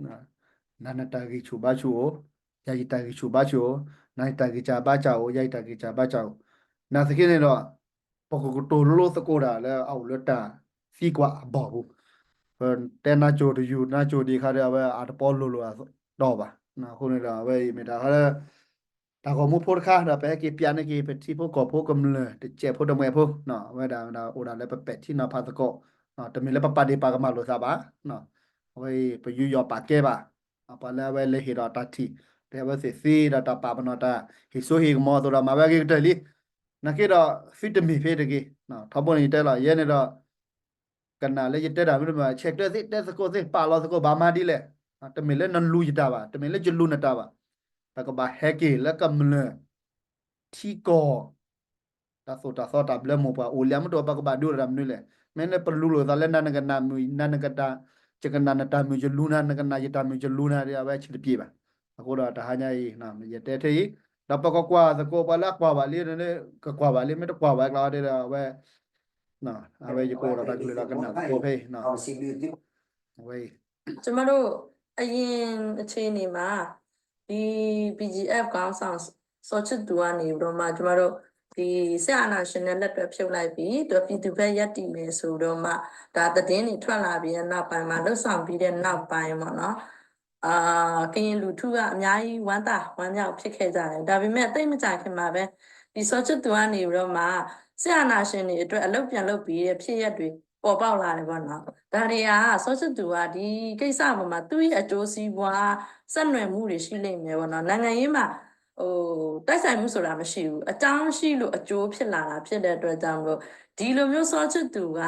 နၤနတၢ်ဂံၢ်ဆူၣ်ဘါဆူၣ်အိၣ်, ယၤယတၢ်ဂံၢ်ဆူၣ်ဘါဆူၣ်အိၣ်, နၤနတၢ်ဂံၢ်စၢ်ဘါစၢ်အိၣ်, ယၤယတၢ်ဂံၢ်စၢ်ဘါစၢ်အိၣ်, နာ်သက့န့ၣ်ဒီး ပကကတိၤလိသကိးတၢ်လၢအအိၣ်လၢတၢ်သံကွၢ်အဘီၣ်ပူၤ, ပတဲနါစိၤတယူၤ နါစိၤဒံးခါဒီး အဝဲအတပီလိၤလိၤအသီဘၣ်. အဃိန့ၣ်ဒီး အဝဲအံၤမ့ၢ်တၢ်ဃီလၢ တၢ်ဂီၤမူဖိတခါဒီး ပဟဲက့ၤပျးန့ၢ်က့ၤ ပထံဖိကီၢ်ဖိကမျၢၢ် တစဲးဖိတမှဲးဖိ, အဝဲဒၣ်အိၣ်ဒၣ်လၢပပဲာ်ထံနီၤဖးသကိး, တမ့ၢ်လၢပပာ်ဒ့ၣ်ပာ်ကမၣ်လိာ်သးဘၣ်. အဝဲအံၤ ပယူးယီၣ်ပာ်ကဲဘၣ်, ပှၤလၢအဝဲလဲၤဟ့ၣ်ဒီးတၢ်ထံၣ်, တဲအဝဲသ့ၣ်သ့ဒီးတၢ်ပာ်ပနီၣ်တၢ်ဟ့ၣ်စိဟ့ၣ်ကမီၤအသိးဒီး မၤဝဲအဂ့ၤကတၢၢ်လံ. နာ်က့ဒီး သုတမ့ၢ်ဖဲတဂ့ၤ, ထီဘိန့ၣ်ယတဲလီၤ ယဲန့ၣ်ဒီး ကနၣ်လၢယတဲတၢ်မ့ၢ်တမ့ၢ် ဆဲးကျၢသ့ၣ်တဲသကိးသ့ၣ် ပာ်လီၤသကိး ဘၣ်မၤဒ်လဲၣ်, တမ့ၢ်လၢနလူၤယတၢ်ဘၣ်, တမ့ၢ်လၢယလူၤနတၢ်ဘၣ်, ပကဘၣ်ဟဲက့ၤလၢကမျၢၢ် ထံကီၢ် တၢ်သိၣ်တၢ်သီတၢ်ဘျၢမိၢ်ပှၢ်အိၣ်လံမ့ၢ်တအိၣ် ပကဘၣ်ဒိတၢ်မနုၤလဲၣ်. မ့ၢ်လၢပလူၤလိာ်သးလၢနၤနကနၣ်မုာ် နၤနကနၣ် ယကနၣ်နတၢ်မုာ်ယလူၤနၤ နကနၣ်ယတၢ်မုာ်ယလူၤနၤဒီး အဝဲဆံးတပျ့ၤဘၣ်. အဃိဒီးတဟါညါအံၤ ယတဲထဲအံၤ ဒီးပကကွၢ်သကိးပှၤလၢအကွၢ်ဘၣ်လံ ကကွၢ်ဘၣ်လံ မ့ၢ်တကွၢ်ဘၣ်အကျါဒီး အဝဲ အဝဲယကအိၣ်ဒီးတၢ်ကလုၢ်ဒီးကနၣ်သကိးဖဲအံၤ အဝဲအံၤ ကျမတို့ အရင်အခြေအနေမှာ ဒီ ပီၣ်ကၠံၣ်အဲၣ်ဖ် ခေါင်းဆောင် စောချစ်သူကနေပြီးတော့မှ ကျမတို့ ဒီစစ်အာဏာရှင်နဲ့လက်တွဲဖြုတ်လိုက်ပြီ ဒီးပြည်သူဘက်ရပ်တည်မယ်ဆိုပြီးတော့မှ ဒါသတင်းတွေထွက်လာပြီးတဲ့နောက်ပိုင်းမှာ လုပ်ဆောင်ပြီးတဲ့နောက်ပိုင်းပေါ့နော် အာကရင်လူထုကအများကြီးဝမ်းသာဝမ်းမြောက်ဖြစ်ခဲ့ကြတယ်ဒါပေမဲ့သိပ်မကြာခင်မှာပဲဒီစောချစ်သူကနေပြီးတော့မှစစ်အာဏာရှင်တွေအတွက်အလုပ်ပြန်လုပ်ပေးတဲ့ဖြစ်ရပ်တွေပေါ်ပေါက်လာတယ်ပေါ့နော်ဒါတွေကစောချစ်သူကဒီကိစ္စပေါ်မှာသူ့ရဲ့အကျိုးစီးပွားဆက်နွယ်မှုတွေရှိလိမ့်မယ်ပေါ့နော်နိုင်ငံရေးမှာဟိုတိုက်ဆိုင်မှုဆိုတာမရှိဘူးအကြောင်းရှိလို့အကျိုးဖြစ်လာတာဖြစ်တဲ့အတွက်ကြောင့်မလို့ဒီလိုမျိုးစောချစ်သူက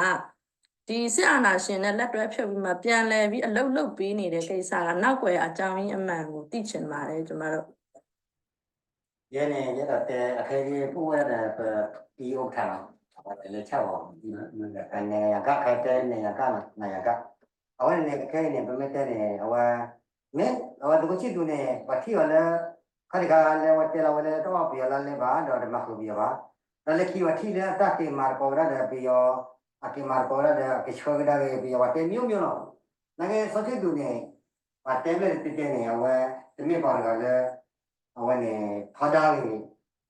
ဒီစစ်အာဏာရှင်နဲ့လက်တွဲဖြုတ်ပြီးမှပြန်လည်ပြီးအလုပ်လုပ်ပေးနေတဲ့ကိစ္စကနောက်ကွယ်အကြောင်းရင်းအမှန်ကိုသိချင်ပါတယ်ကျမတို့ ယဲန့ၣ် ယဲဒၣ်တဲ အခဲယဲပူဝဲဒၣ်ပ ပီအိၣ်ခၣ်လီၤ အဝဲတလဲၤဆၣ်ဂီၤ အနဲယၤကၣ်ခဲတဲနဲယၤကၣ်လီၤ နဲယၤကၣ် အဝဲန့ၣ်ခဲအံၤန့ၣ် ပမ့ၢ်တဲန့ၣ် အဝဲ မ့ၢ် အဝဲသုးခိၣ်ဆံၣ်သူးန့ၣ် ပှၤထံၣ်အီၤလၢ ခါတခါလၢအဝဲတဲလီၤဝဲလၢတအီၣ်ပယီၤလၢလဲဘၣ် ဒီးတမၤဃုာ်ပယီၤဘၣ် ဒီးလၢခံပှၤထံၣ်လၢအတၢ်က့ၤမၤသကိးဝဲဒၣ်ဒီးပယီၤ အက့ၤမၤသကိးဝဲဒၣ်ဒီးအကဆှၢကဒါက့ၤပယီၤ ပှၤတဲမျိုးမျိုးလီၤ နာ်က့စီၤဆံၣ်သူးန့ၣ် ပှၤတဲဘျဲၣ်တတဲတဲန့ၣ် အဝဲ တမ့ၢ်ပှၤတဂၤလၢ အဝဲန့ၣ် ထီဒါဂ့ၤ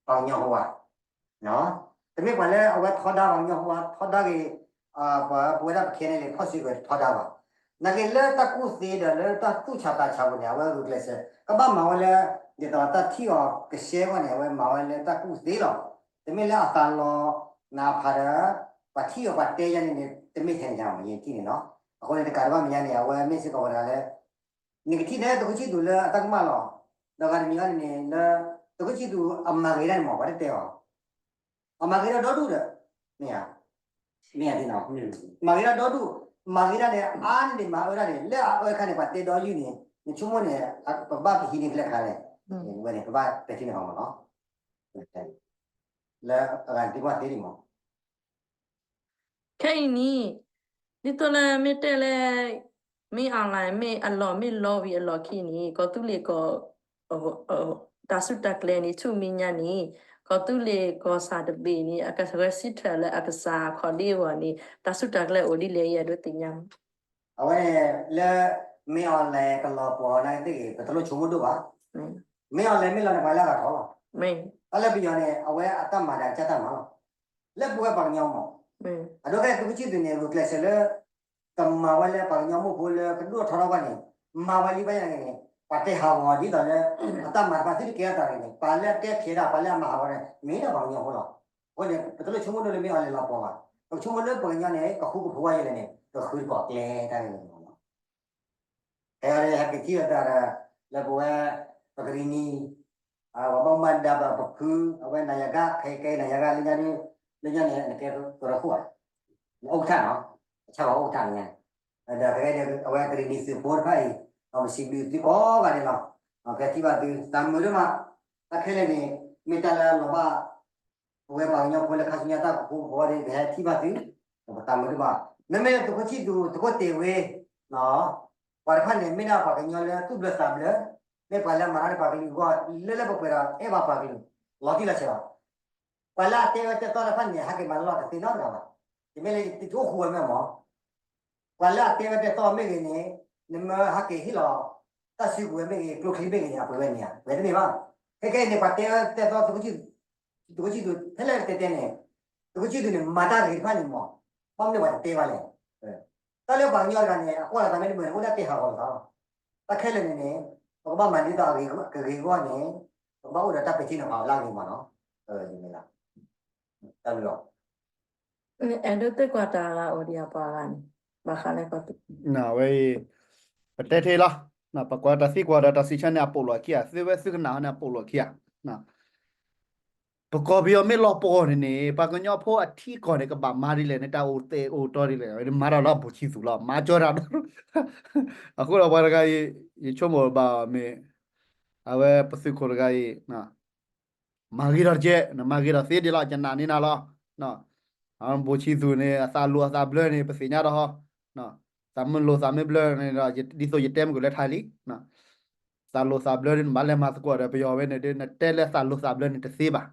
ပှၤကညီဖိဘၣ် တမ့ၢ်ပှၤလၢအဝဲထီဒါပှၤကညီဖိဘၣ် ထီဒါဂ့ၤ ပဝဲဒၣ်ပခဲန့ၣ်လံ ဖီၣ်စုကဝဲၤထီဒါဘၣ် နာ်က့လၢတၢ်ကူၣ်သ့ဒီးလၢတၢ်သူၣ်ဆးသးဆးပူၤန့ၣ် အဝဲဂုာ်ကျဲးစၢး ကဘၣ်မၤဝဲလၢ ဒ်သိးတၢ်ထံၣ်အီၤကရှဲအဂီၢ်န့ၣ် အဝဲမၤဝဲလၢတၢ်ကူၣ်သ့လီၤ တမ့ၢ်လၢအသးလီၤ နၤဖးဒီး ပှၤထံၣ်အီၤပှၤတဲယါန့ၣ်န့ၣ် တမ့ၢ်ထဲန့ၣ်ယါမး ယထံၣ်န့ၣ်နီၤ အဃိန့ၣ် တကးဒံးဘၣ်မဲာ်ညါန့ၣ် အဝဲမ့ၢ်စ့ၢ်ကီးဝဲဒၣ်လၢ နကထံၣ်ထဲသုးခိၣ်ဆံၣ်သူးလၢအတၢ်ကမၣ်လီၤ ဒီးဂၤတမံၤဂၤန့ၣ်န့ၣ် လၢသုးခိၣ်ဆံၣ်သူးအမၤဂ့ၤတၢ်န့ၣ်မး ပှၤတတဲအီၤ အမၤဂ့ၤတၢ်ဒီဒူၣ်ဒီး မ့ၢ်ဧါ မ့ၢ်ဧါသ့ၣ်နီၤ မၤဂ့ၤတၢ်ဒီဒူၣ် မၤဂ့ၤတၢ်န့ၣ် အါန့ၢ်န့ၣ်မၤအၢတၢ်န့ၣ် လၢအအၢအခါန့ၣ် ပှၤတဲဒီယုၢ်န့ၣ် နဆိကမိၣ်န့ၣ် ပဘၣ်ပဟံးန့ၢ်ဖျဲၣ်ခါလဲၣ် ဝဲန့ၣ် ပဘၣ်ပဲာ်ထံနီၤဖးမးလီၤ လၢအဂၤတံၢ်ကွၢ်သ့န့ၣ်မး ခဲအံၤန့ၣ် ဒ်သိးလၢမ့ၢ်တဲလၢ မ့ၢ် online မ့ၢ်အလီၢ်မ့ၢ်လီဝံၤအလီၢ်ခံန့ၣ် ကီၢ်သူလ့ၤကီၢ် တၢ်စူၢ်တၢ်ကျဲၤန့ၣ် ဆူမဲာ်ညါန့ၣ် ကီၢ်သူလ့ၤကီၢ်ဆၣ်တဘ့ၣ်န့ၣ် အကရၢစံထၢၣ်လၢအကစၢ်အခီၣ်ဒ့အဂီၢ်န့ၣ် တၢ်စူၢ်တၢ်ကျဲၤအိၣ်ဒ်လဲၣ်အံၤအဒိးသ့ၣ်ညါမး အဝဲန့ၣ် လၢ မ့ၢ် online ကလီၤပှီၤနာ်က့သ့ၣ်ဂ့ၤ ပတလိၣ်ဆိကမိၣ်ဒိၣ်ဘၣ် မ့ၢ် online မ့ၢ်လီၤန့ၣ် ပှၤလၢအဂၤထီၣ်လီၤ တၢ်လၢပယီၤန့ၣ် အဝဲအတၢ်မၤဒီးအကစၢ်တၢ်မၤလီၤ လၢပဝဲပှၤကညီမး အဒိခဲအံၤသုးခိၣ်ဆံၣ်သူးန့ၣ် ဂုာ်ကျဲးစၢးလၢ ကမၤဝဲလၢပှၤကညီမိၢ်ဖိလၢကဒိၣ်ထီၣ်ထီၣ်ဘၣ်န့ၣ် မၤဝဲလံဘၣ်ယၤန့ၣ် ပှၤတဲဟးဂီၤဒ်သိးလၢ အတၢ်မၤတဖၣ်သုတကဲထီၣ်သးန့ၣ် ပှၤလၢအကဲခဲဒၣ်ပှၤလၢအမၤဟးဂီၤန့ၣ် မ့ၢ်ဒၣ်ပှၤကညီဖိလီၤ. အဃိန့ၣ် ပတလိၣ်ဆိကမိၣ်ဒိၣ်လၢမ့ၢ် online လီၤပှီၤဘၣ်. ပကဆိကမိၣ်လၢပှၤကညီန့ၣ် ကဃူကဖိးဝဲယဲလဲၣ်န့ၣ် ကဃုတကီၢ်ကျဲတၢ်ဂ့ၢ်န့ၣ်လီၤ. ဟဲအံၤဟဲက့ၤထံၣ်အသးဒီး လၢပဝဲ ပကရံၣ်နံၤ ပှၤဘၣ်မူဘၣ်ဒါဘၣ်ပဖု အဝဲနၤယၤဂၤ ခဲအံၤခဲအံၤနၤယၤဂၤ လၢညါဒ် လၢညါန့ၣ် နကဲကရၢခိၣ်ဧါ, နအိၣ်ကထၣ်နီၤ, အဆၣ်ဂီၤအိၣ်ကထၣ်န့ၣ်ညါန့ၣ်, ဒီးခဲအံၤဒီး အဝဲကရံၣ်နံၤသုးဖိတဖၣ်အံၤ ပစံးဘျုးသုကိးဂၤဒဲးလီၤ. ပထံၣ်ဘၣ်သု သးမုာ်ဒိၣ်မး, တၢ်ခဲလၢာ်န့ၣ် မ့ၢ်တၢ်လၢလီၤဘၣ် ပဝဲပှၤကညီဖိလၢခါဆူညါတၢ်ကဖိကဖီဒ် ပဟဲထံၣ်ဘၣ်သု, ပသးမုာ်ဒိၣ်မး, မ့မ့ၢ်သုးခိၣ်ဆံၣ်သူး သုးခိၣ်တ့ၤဝ့ ပှၤတဖၣ်န့ၣ် မ့ၢ်ဒၣ်ပှၤကညီလၢသူၣ်ဘျၢသးဘျၢ, မ့ၢ်ပှၤလၢမၤတၢ်န့ၣ်ပှၤကလုာ်အဂီၢ် လၢလၢပှဲၤပှဲၤဒီး အဲၣ်ဘၣ်ပှၤကလုာ် လီၤတံၢ်လီၤဆဲးလီၤ. ပှၤလၢအတဲဝဲတဲသီတဖၣ်န့ၣ် ဟဲက့ၤမၤလီၢ်တသ့နီတဂၤဘၣ်. ယမ့ၢ်လၢယတအိၣ်ဃူဝဲမ့ၢ်မး ပှၤလၢအတဲဝဲတဲသီမ့ၢ်ဂ့ၤန့ၣ် နမ့ၢ်ဟဲက့ၤဟ့ၣ်လီၤ တၢ်စုကဝဲၤမ့ၢ်ဂ့ၤ ကျိချံမ့ၢ်ဂ့ၤန့ၣ် အပှဲၤဝဲန့ၣ်ဧါ, ပှဲၤတမ့ၢ်ဘၣ်. ခဲကဲအံၤန့ၣ် ပှၤတဲဝဲတဲသီ သုးခိၣ်ဆံၣ်သူး ဖဲလဲၣ်တဲတဲန့ၣ် သုးခိၣ်ဆံၣ်သူးန့ၣ် မၤတၢ်ဂ့ၤတဖၣ်န့ၣ်မး ဘၣ်မနုၤပှၤတတဲဘၣ်လဲၣ်. တၢ်လၢပှၤကညီတဂၤန့ၣ် အကွၢ်လီၤသးမ့ၢ်တမုာ်န့ၣ် အိၣ်ဒၣ်တ့ၢ်ဟးဂီၤလီၤသးလီၤ. တၢ်ခဲလၢာ်န့ၣ်န့ၣ် ပကဘၣ်မၤဒ်သိးကဂ့ၤအဂီၢ်န့ၣ် ပကဘၣ်အိၣ်ဒီးတၢ်ပဲာ်ထံနီၤဖးလၢအဂ့ၤမးနီၤ. တၢ်ဘျုးလီၤ. အဲၣ်ဒိးသ့ၣ်ကွၢ်တၢ်အိၣ်ဒံးအပှၤဂၤန့ၣ် ဘၣ်ဃးလၢကီၢ်သူ ဝဲအံၤ ပတဲထဲလီၤ. ပကွၢ်တၢ်သံကွၢ်ဒီးတၢ်စံးဆၢန့ၣ် အပိာ်လီၤခံဂၤ, သုဝဲသုကနၣ်ဟီန့ၣ် အပိာ်လီၤခံဂၤ. ပကီၢ်ပယီၤမ့ၢ်လီၤပှီၢ်န့ၣ်န့ၣ် ပှၤကညီဖိအထံအကီၢ်န့ၣ် ကဘၣ်မၤဒ်လဲၣ်န့ၣ် တၢ်အိၣ်သဲးအိၣ်တီဒ်လဲၣ် မၤတၢ်လၢအဘူးဆံးသူၣ်လီၤ, မၤကၠီတၢ်ဒီး အဃိဒီးပှၤတဂၤအံၤ ယဆိကမိၣ်ဘၣ်အီၤမ့ၢ် အဝဲပသုးခိၣ်တဂၤအံၤ မၤဂ့ၤဒီးတကဲ, မၤဂ့ၤဒီးသ့ဒ်လီၤ, ယနာ်န့ၢ်နၤလီၤ. ဘူးဆံးသူၣ်န့ၣ် အသးလိၤအသးဘျၢန့ၣ် ပသ့ၣ်ညါဒီးဟီ, သးမုာ်လိၤသးမုာ်ဘျၢန့ၣ်ဒီး ဒ်သိးယတဲမ့ၢ်ကွၢ်လၢထါလံ သးလိၤသးဘျၢဒ်န့ၣ် ဘၣ်လဲၤမၤသကိးဒီးပယီၤဝဲန့ၣ်ဒီး နတဲလၢသးလိၤသးဘျၢန့ၣ်တသ့ဘၣ်.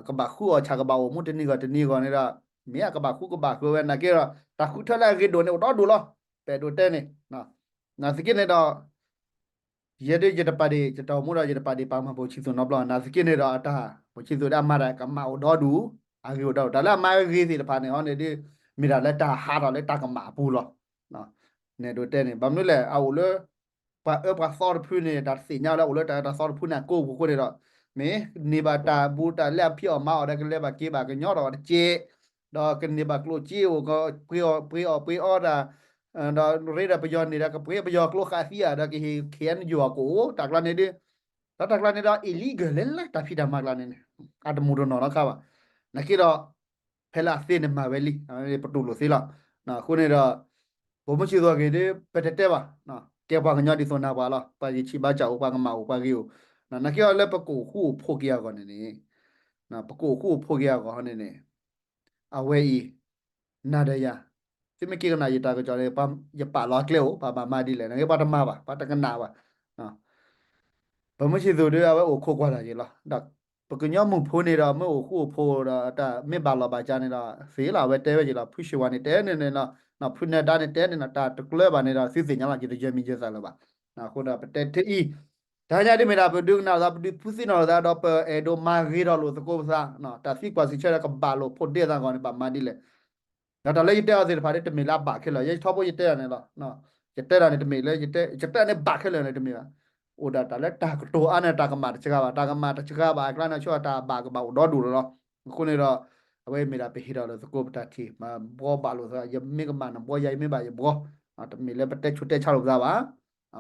ကဘၣ်ဃုအီၣ်ဆၣ် ကဘၣ်အိၣ်မူတနံၤဂီၢ်တနံၤဂီၢ်န့ၣ်ဒီး မ့ၢ်အကဘၣ်ဃုကဘၣ်ဃုဝဲ နာ်က့ဒီး တၢ်ဃုထၢလၢအဂ့ၤဒိၣ်န့ၣ် အိၣ်ဒီဒူၣ်လီၤ. ပအဲၣ်ဒိးတဲန့ၣ် နာ်သက့န့ၣ်ဒီး ယဲဒ်ယတပာ်ဒ့ၣ် ယတၢ်အိၣ်မူဒီး ယတပာ်ဒ့ၣ်ပာ်ကမၣ်ဘူးဆံးသူၣ်နီတဘျီ နာ်သက့န့ၣ်ဒီး အတၢ်ဘူးဆံးသူၣ်ဒၣ်မၤတၢ်ကမၣ်အိၣ်ဒီဒူၣ် အဂ့ၤအိၣ်ဒီဒူၣ် တၢ်လၢအမၤဂ့ၤသ့ၣ်တဖၣ်န့ၣ် အီၤန့ၣ်ဒ် မ့ၢ်တၢ်လၢတၢ်ဟးထီၣ်လၢတၢ်ကမၣ်အပူၤလီၤ. နဲဒိးတဲန့ၣ် ဘၣ်မနုၤလဲၣ် အအိၣ်လၢ ပှၤအၢပှၤသီတဖုန့ၣ် တၢ်သ့ၣ်ညါလၢအိၣ်လၢတၢ်အၢတၢ်သီတဖုန့ၣ် အကိးပူၤဃိန့ၣ်ဒီး မ့ၢ်န့ၢ်ဘၣ်တၢ်ဘူးတၢ်လၢအဖံးအီၣ်မၤအီၣ်ဒီး ကလဲၤဘၣ်က့ၤဘၣ်ကညီထီၣ်တက့ၢ်, ဒီးကန့ၢ်ဘၣ်ကျိၣ်စ့အိၣ် ကပှ့ၤအီၣ်ပှ့ၤအီတၢ် ဒီးရ့ဒီးပယီၤန့ၣ်ဒီး ကပှ့ၤပယီၤကျိခးသံဧါ ဒီးကဟ့ၣ် ခ့ၣ်အဲၣ်ယူၣ် အကအိၣ် တၢ်ကျါန့ၣ်ဒီး ဒီးတၢ်ကျါန့ၣ်ဒီး illegal လဲၣ်လဲၣ် တၢ်ဖံးတၢ်မၤကျါန့ၣ်န့ၣ် အတမူတနီၤနီတခါဘၣ်. နာ်က့ဒီး ဖဲလၢအသ့န့ၣ်မၤဝဲလံ ပတူၢ်လိာ်သ့လီၤ. အဃိန့ၣ်ဒီး ပမုၢ်ဆံးသူၣ်အဂ့ၢ်ဒီး ပတတဲဘၣ်, ကဲပှၤကညီဒ်သိးနၤပှၤလီၤ. ပှၤဂံၢ်ဆံးဘါစၢ်အိၣ် ပှၤကမၣ်အိၣ် ပှၤဂ့ၤအိၣ်, နာ်က့အီၤလၢပကအိၣ်ဃူအိၣ်ဖိးက့ၤအဂီၢ်န့ၣ်န့ၣ် ပကအိၣ်ဃူအိၣ်ဖိးက့ၤအဂီၢ်န့ၣ်န့ၣ် အဝဲအံၤ နၤဒီးယၤ သုမ့ၢ်က့ၤကနၣ်ယတၢ်ကစီၣ်န့ၣ် ယပာ်လီၤအကျဲအိၣ် ပှၤဘၣ်မၤဒ်လဲၣ် နာ်က့ပှၤတမၤဘၣ် ပှၤတကနၣ်ဘၣ်. ပမုၢ်ဆံးသူၣ်ဒီး အဝဲအိၣ်ခိးကွၢ်တၢ်က့ၤလီၤ. ဒီးပကညီမုၢ်ဖိန့ၣ်ဒီး မ့ၢ်အိၣ်ဃူအိၣ်ဖိးဒီး တၢ်မ့ၢ်ဘၣ်လီၤဘၣ်ကါန့ၣ်ဒီး သ့လီၤ အဝဲတဲဝဲက့ၤလီၤ ဖုၣ်ရှ့ဝါန့ၣ်တဲန့ၣ်န့ၣ်လီၤ, ဖုၣ်နၢၤဒါန့ၣ်တဲန့ၣ်လီၤ တၢ်တကျၢၤဘၣ်န့ၣ်ဒီး သုသ့ၣ်ညါလီၤ ယတယၢၤမံၤယၢၤသးလၢၤဘၣ်. အဃိဒီးပတဲထဲအံၤ တဟါညါဒ်မ့ၢ်ဒၣ် ပဒုးကနၣ်လိာ်သး ပဒုးဖုးသ့ၣ်နီၣ်လိာ်သးဒီး ပအဲၣ်ဒိးမၤဂ့ၤထီၣ်လိာ်သကိးပသး, တၢ်သံကွၢ်စံးဆၢဒီးကဘၣ်လိာ်ဖိးဒ့သးဂီၢ်န့ၣ် ဘၣ်မၤဒ်လဲၣ်. ဒီးတၢ်လၢယတဲအီၤသ့ၣ်တဖၣ်ဒီး တမ့ၢ်လၢအဘၣ်ခဲလၢာ် ယဲယထီဘိယတဲအီၤန့ၣ်လီၤ. ယတဲတၢ်န့ၣ်တမ့ၢ်လၢ ယတဲတၢ်န့ၣ်ဘၣ်ခဲလၢာ်န့ၣ်တမ့ၢ်ဘၣ်. အိၣ်ဒၣ်တၢ်လၢတၢ်ကတိၤအါန့ၣ် တၢ်ကမၣ်တစှၤဘၣ် တၢ်ကမၣ်တစှၤဘၣ်အကျါန့ၣ် ဆိတၢ်ဘၣ်ကဘၣ်အိၣ်ဒီဒူၣ်လီၤလီၤ. အဃိန့ၣ်ဒီး အဝဲမ့ၢ်ဒၣ်ပဟ့ၣ်ထီၣ်လိာ်သကိးပတၢ်ထံၣ် မၤဘှီဘၣ်လိာ်သး ယမ့ၢ်ကမၣ်နဘှီ ယၤယမ့ၢ်ဘၣ်ယဘှီ, တမ့ၢ်လၢပတဲဆူးတဲဆါလိာ်ပသးဘၣ်.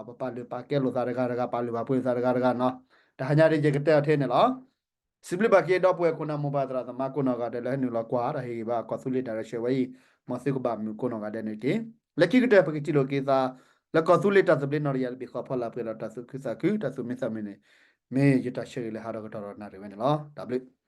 ပပာ်လုၢ်ပာ်ကဲလိာ်သးတဂၤတဂၤ ပာ်လုၢ်ပာ်ပှ့ၤလိာ်သးတဂၤတဂၤနီၤ. တဟါညါဒ်ယကတဲအီၤထဲန့ၣ်လီၤ. စံးဘျုးဘၣ်က့ၤဒီပုၢ်ဝဲၢ်ခိၣ်နၢ်မိၢ်ပၢ်သရၣ်သမါကိးနီၢ်ဂၤဒဲးလၢဟဲနုာ်လီၤကွၢ် ဒီးဟ့ၣ်ဂံၢ်ဘါကီၢ်သူလ့ၤတၢ်ရဲၣ်ဆၢဝဲအံၤ, မ်သုကဘၣ်မုာ်ကိးနီၢ်ဂၤဒဲးန့ၣ်တက့ၢ်. လၢခံကတၢၢ် ပကထံၣ်လိာ်က့ၤသး လၢကီၢ်သူလ့ၤတၢ်သဘျ့နီၢ်တယၢ်လၢဘၣ်ဃးဖီလာ်ပှဲၤဒီးတၢ်သူၣ်ခုသးခု တၢ်သူၣ်မံသးမုာ်န့ၣ် မ့ၢ်ယတၢ်ဆၢဂ့ၤလၢဟးထီၣ်ကတီၢ်ဒီးနၣ်ရံၣ်ဝဲန့ၣ်လီၤ. တၢ်ဘျုး